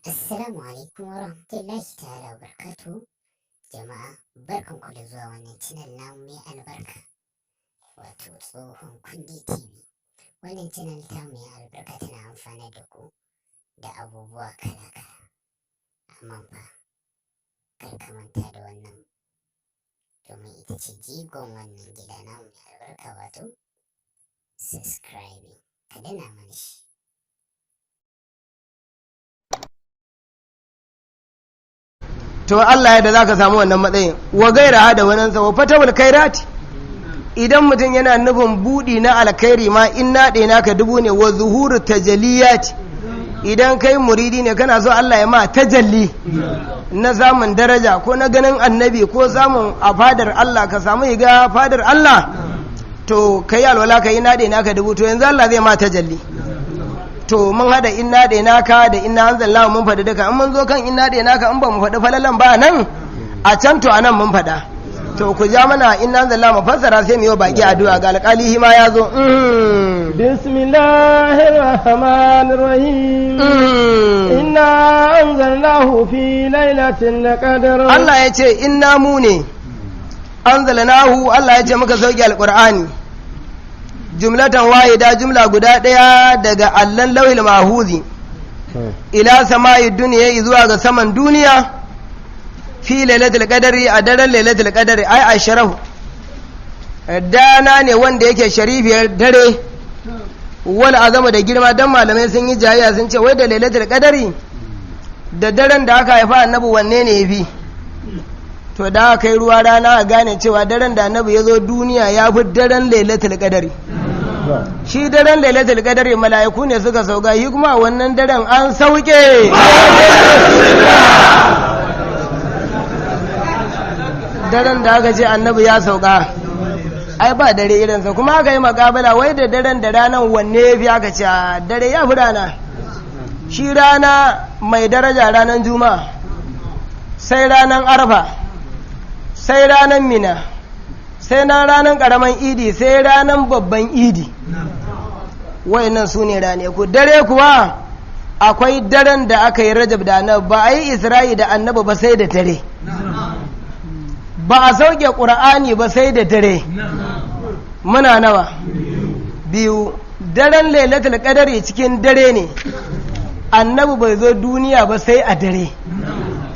Assalamu alaikum wa rahmatullahi ta'ala wa barakatuhu. Jama'a, barkanku da zuwa wannan channel namu mai albarka, wato Tsohon Kundi TV. Wannan channel ta mai albarka tana amfana da ku da abubuwa kala-kala. Amma fa kar ka manta da wannan, domin ita ce jigon wannan gida namu mai albarka, wato subscribing. Ka danna mana shi. To Allah ya da za ka samu wannan matsayin wa gaira da wannan sa wa fatawul khairat. Idan mutum yana nufin budi na alkhairi ma, in naɗe naka dubu ne, wa zuhuru tajaliyat. Idan kai muridi ne, kana so Allah ya ma tajalli na samun daraja ko na ganin annabi ko samun a fadar Allah, ka samu higa fadar Allah, to kai alwala, kai naɗe naka dubu, to yanzu Allah zai ma tajalli. To mun hada inna da naka da inna anzalnahu, mun faɗi duka. In mun zo kan inna da naka, in ba mu faɗi falalan ba nan a can, to anan mun faɗa. To ku ja mana inna anzalnahu mu fassara, sai mu yi baki addu'a. Ga alƙali ma ya zo. Bismillahir rahmanir rahim. Inna anzalnahu fi lailatul qadr. Allah ya ce inna, mu ne, anzalnahu, Allah ya ce muka sauke alqur'ani jumlatan wahida, jumla guda ɗaya, daga allan lauhil mahuzi ila sama'i duniya, zuwa ga saman duniya, fi lailatul qadari, a daren lailatul qadari. Ai ashraf dana ne wanda yake sharifiyar dare, wal azama da girma. Dan malamai sun yi jayayya, sun ce wai da lailatul qadari da daren da aka haifa annabi, wanne ne yafi? To da aka yi ruwa rana, a gane cewa daren da annabi ya zo duniya ya fi daren lailatul qadari. Shi daren lailatul qadari mala'iku ne suka sauka yi, kuma wannan daren an sauke daren da aka ce annabi ya sauka, ai ba dare irinsa. Kuma aka yi makabala, wai da daren da ranar wanne ya fi? Aka ce dare ya fi rana. Shi rana mai daraja ranar juma'a, sai ranar arfa, sai ranar mina, sai na ranar karaman idi, sai ranar babban idi. Wayannan su ne rane ku. Dare kuwa, akwai daren da aka yi Rajab da annabi. Ba a yi Isra'i da annabi ba sai da dare, ba a sauke ƙur'ani ba sai da dare. Muna nawa? Biyu. Daren Lailatul Qadari cikin dare ne, annabi bai zo duniya ba sai a dare.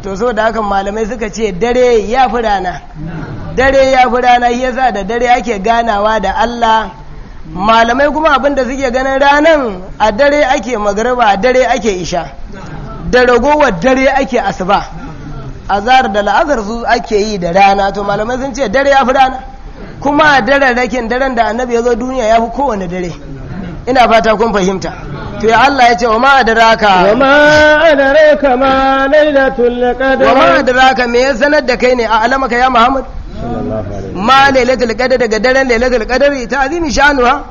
To so da haka malamai suka ce dare ya fi rana, dare ya fi rana. Yasa da dare ake ganawa da Allah. Malamai kuma abinda suke ganin, ranan a dare ake magariba, a dare ake isha, da ragowar dare ake asuba. Azhar da la'azar su ake yi da rana. To malamai sun ce dare ya fi rana, kuma a daren rakin daren da annabi ya zo duniya ya fi kowane dare. Ina fata kun fahimta. To ya Allah ya ce wa ma adraka wa ma adraka ma lailatul qadr. Wa ma adraka, me ya sanar da kai ne, a alamaka ya Muhammad, ma lailatul qadr, daga daren lailatul qadr? Ta'zimi sha'nuha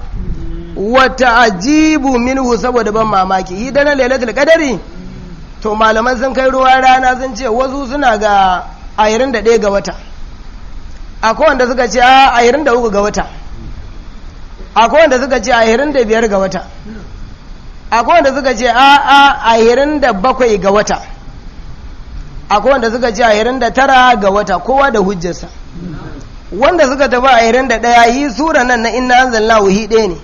wa ta'jibu minhu, saboda ban mamaki yi daren lailatul qadri. To malaman sun kai ruwa rana, sun ce wasu suna ga 21 ga wata, akwai wanda suka ce a 23 ga wata, akwai wanda suka ce 25 ga wata, akwai wanda suka ce a 27 ga wata, akwai wanda suka ce 29 ga wata. Kowa da hujjarsa. Wanda suka tafi 21, yi sura nan na inna anzalnahu hi ɗaya ne.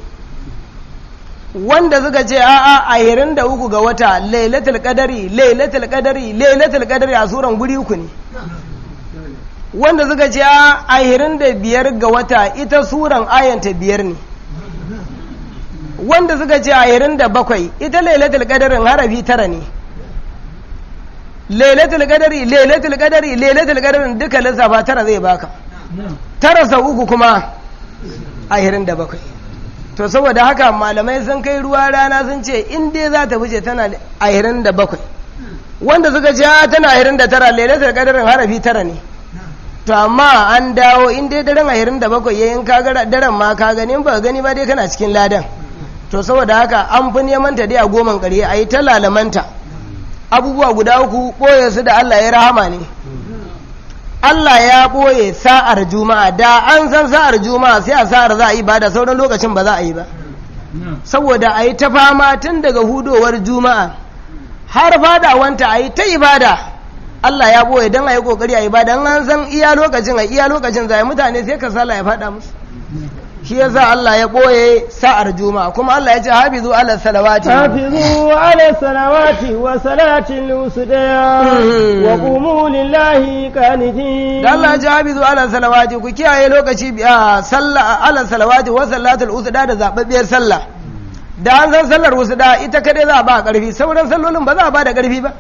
Wanda suka ce a 23 ga wata, lailatul qadari, lailatul qadari, lailatul qadari a suran guri uku ne. Wanda suka ce a 25 ga wata, ita suran ayanta biyar ne. Wanda suka ce 27, ita lailatul qadarin harafi tara ne. Lailatul qadari, lailatul qadari, lailatul qadarin duka lissafa tara zai baka. Tara sau uku kuma 27. To saboda haka malamai sun kai ruwa rana, sun ce in dai za ta wuce tana 27. Wanda suka ce tana 29, lailatul qadarin harafi tara ne. To amma an dawo, in dai daren 27 yayin, ka ga daren ma ka gani, in ba gani ba dai kana cikin ladan. To saboda haka an fi neman ta dai a goman ƙarye, a yi ta lalamanta. Abubuwa guda uku ɓoye su da Allah ya rahama ne. Allah ya ɓoye sa'ar juma'a. Da an san sa'ar juma'a, sai a sa'ar za a yi ba da sauran lokacin ba za a yi ba, saboda a yi ta fama tun daga hudowar juma'a. Har fadawanta a yi ta ibada. Allah ya boye don a yi kokari a ibada. In an san iya lokacin, a iya lokacin zai mutane sai kasala ya fada musu. Shi yasa Allah ya boye sa'ar juma'a. Kuma Allah ya ce hafizu ala salawati. حافظوا على الصلوات وصلاة الوسطى وقوموا لله قانتين. Da Allah ya ce hafizu ala salawati, ku kiyaye lokaci a sallah, ala salawati wa salatul usda, da zababbiyar sallah. Da an san sallar usda ita kadai za a ba karfi, sauran sallolin ba za a ba da karfi ba.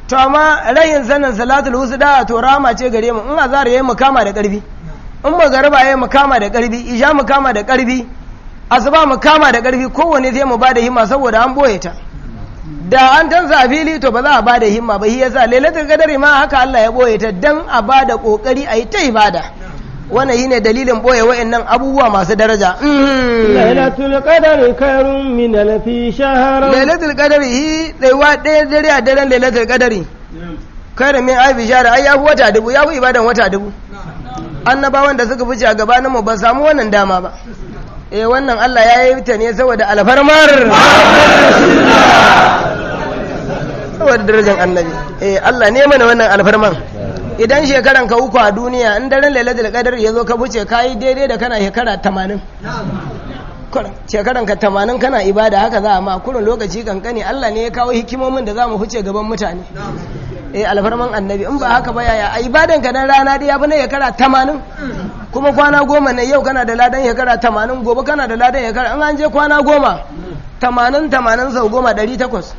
To amma rayin sanin salatul usda to rama ce gare mu. In azhar yayi, mu kama da karfi, in magariba yayi, mu kama da karfi, isha mu kama da karfi, asuba mu kama da karfi, kowanne sai mu ba da himma saboda an boye ta. Da an tansa a fili to ba za a ba da himma ba. Shi yasa lailatul qadari ma haka Allah ya boye ta, dan a ba da kokari a yi ta ibada. Wannan shine dalilin boye wa'annan abubuwa masu daraja. ليلة القدر خير من ألف شهر. Lailatul qadari hi tsayuwa ɗaya dare a daren lailatul qadari khairu min alfi shahr, ai yafi wata 1000, yafi ibadan wata 1000. Annabawan da suka fice a gabanin mu ba samu wannan dama ba. Eh, wannan Allah ya yi ta ne saboda alfarmar, saboda darajar annabi. Eh, Allah ne mana wannan alfarman. Idan shekaran ka 3 a duniya, in daren lailatul qadar ya zo ka fice, kayi daidai da kana shekara 80. Kurin shekaran ka 80 kana ibada, haka za a ma kurin lokaci kankani. Allah ne ya kawo hikimomin da za mu fice gaban mutane. Eh, alfarman annabi. In ba haka ba yaya a ibadan ka na rana dai ya fi na shekara 80? Kuma kwana 10 ne, yau kana da ladan shekara 80, gobe kana da ladan shekara. In an je kwana 10, 80 80 sau 10, 800.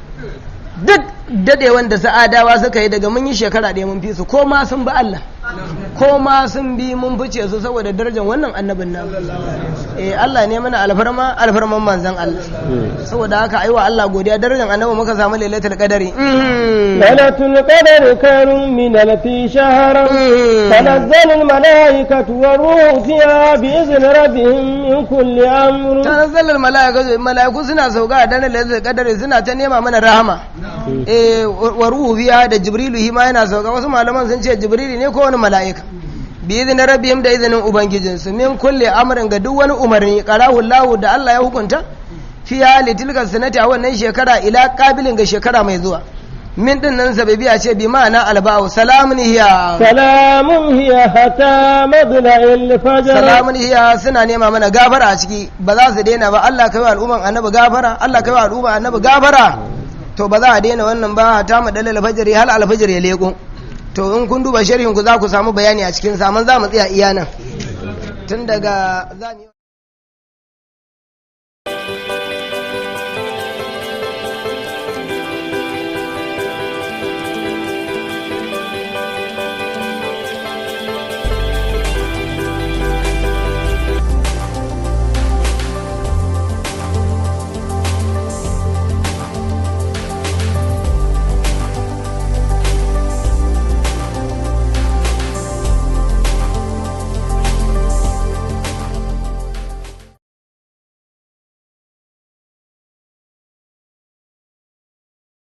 Duk dadewan da sa'adawa suka yi, daga mun yi shekara 1 mun fi su, ko ma sun bi Allah, ko ma sun bi, mun fice su saboda darajar wannan annabin nan. Eh, Allah ne mana alfarma, alfarman manzon Allah. Saboda haka aiwa Allah godiya, darajar annabi muka samu lailatul qadari. ليلة القدر خير من ألف شهر. تنزل الملائكة والروح فيها بإذن ربهم من كل أمر. Tanazzalar mala'ikatu, mala'iku suna sauka a daren lailatul qadari, suna ta nema mana rahama. Eh, wa ruhu fiha, da jibrilu hi ma yana sauka. Wasu malaman sun ce jibrilu ne ko wani mala'ika. Bi izinin rabbihim, da izinin ubangijinsu, min kulli amrin, ga duk wani umarni, qarahu Allah, da Allah ya hukunta, fiha litilka sanati, a wannan shekara, ila qabilin, ga shekara mai zuwa. Min din nan sababiya ce, bi ma'ana alba'u. Salamun hiya. سلام هي حتى مطلع الفجر. Salamun hiya, suna nema mana gafara a ciki, ba za su daina ba. Allah kai wa al'umman annabi gafara, Allah kai wa al'umman annabi gafara. To ba za a daina wannan ba ta mu dalal alfajiri, hal alfajir ya leko. To in kun duba sharhin ku za ku samu bayani a cikin sa. Za mu tsaya iya nan tun daga za mu yi.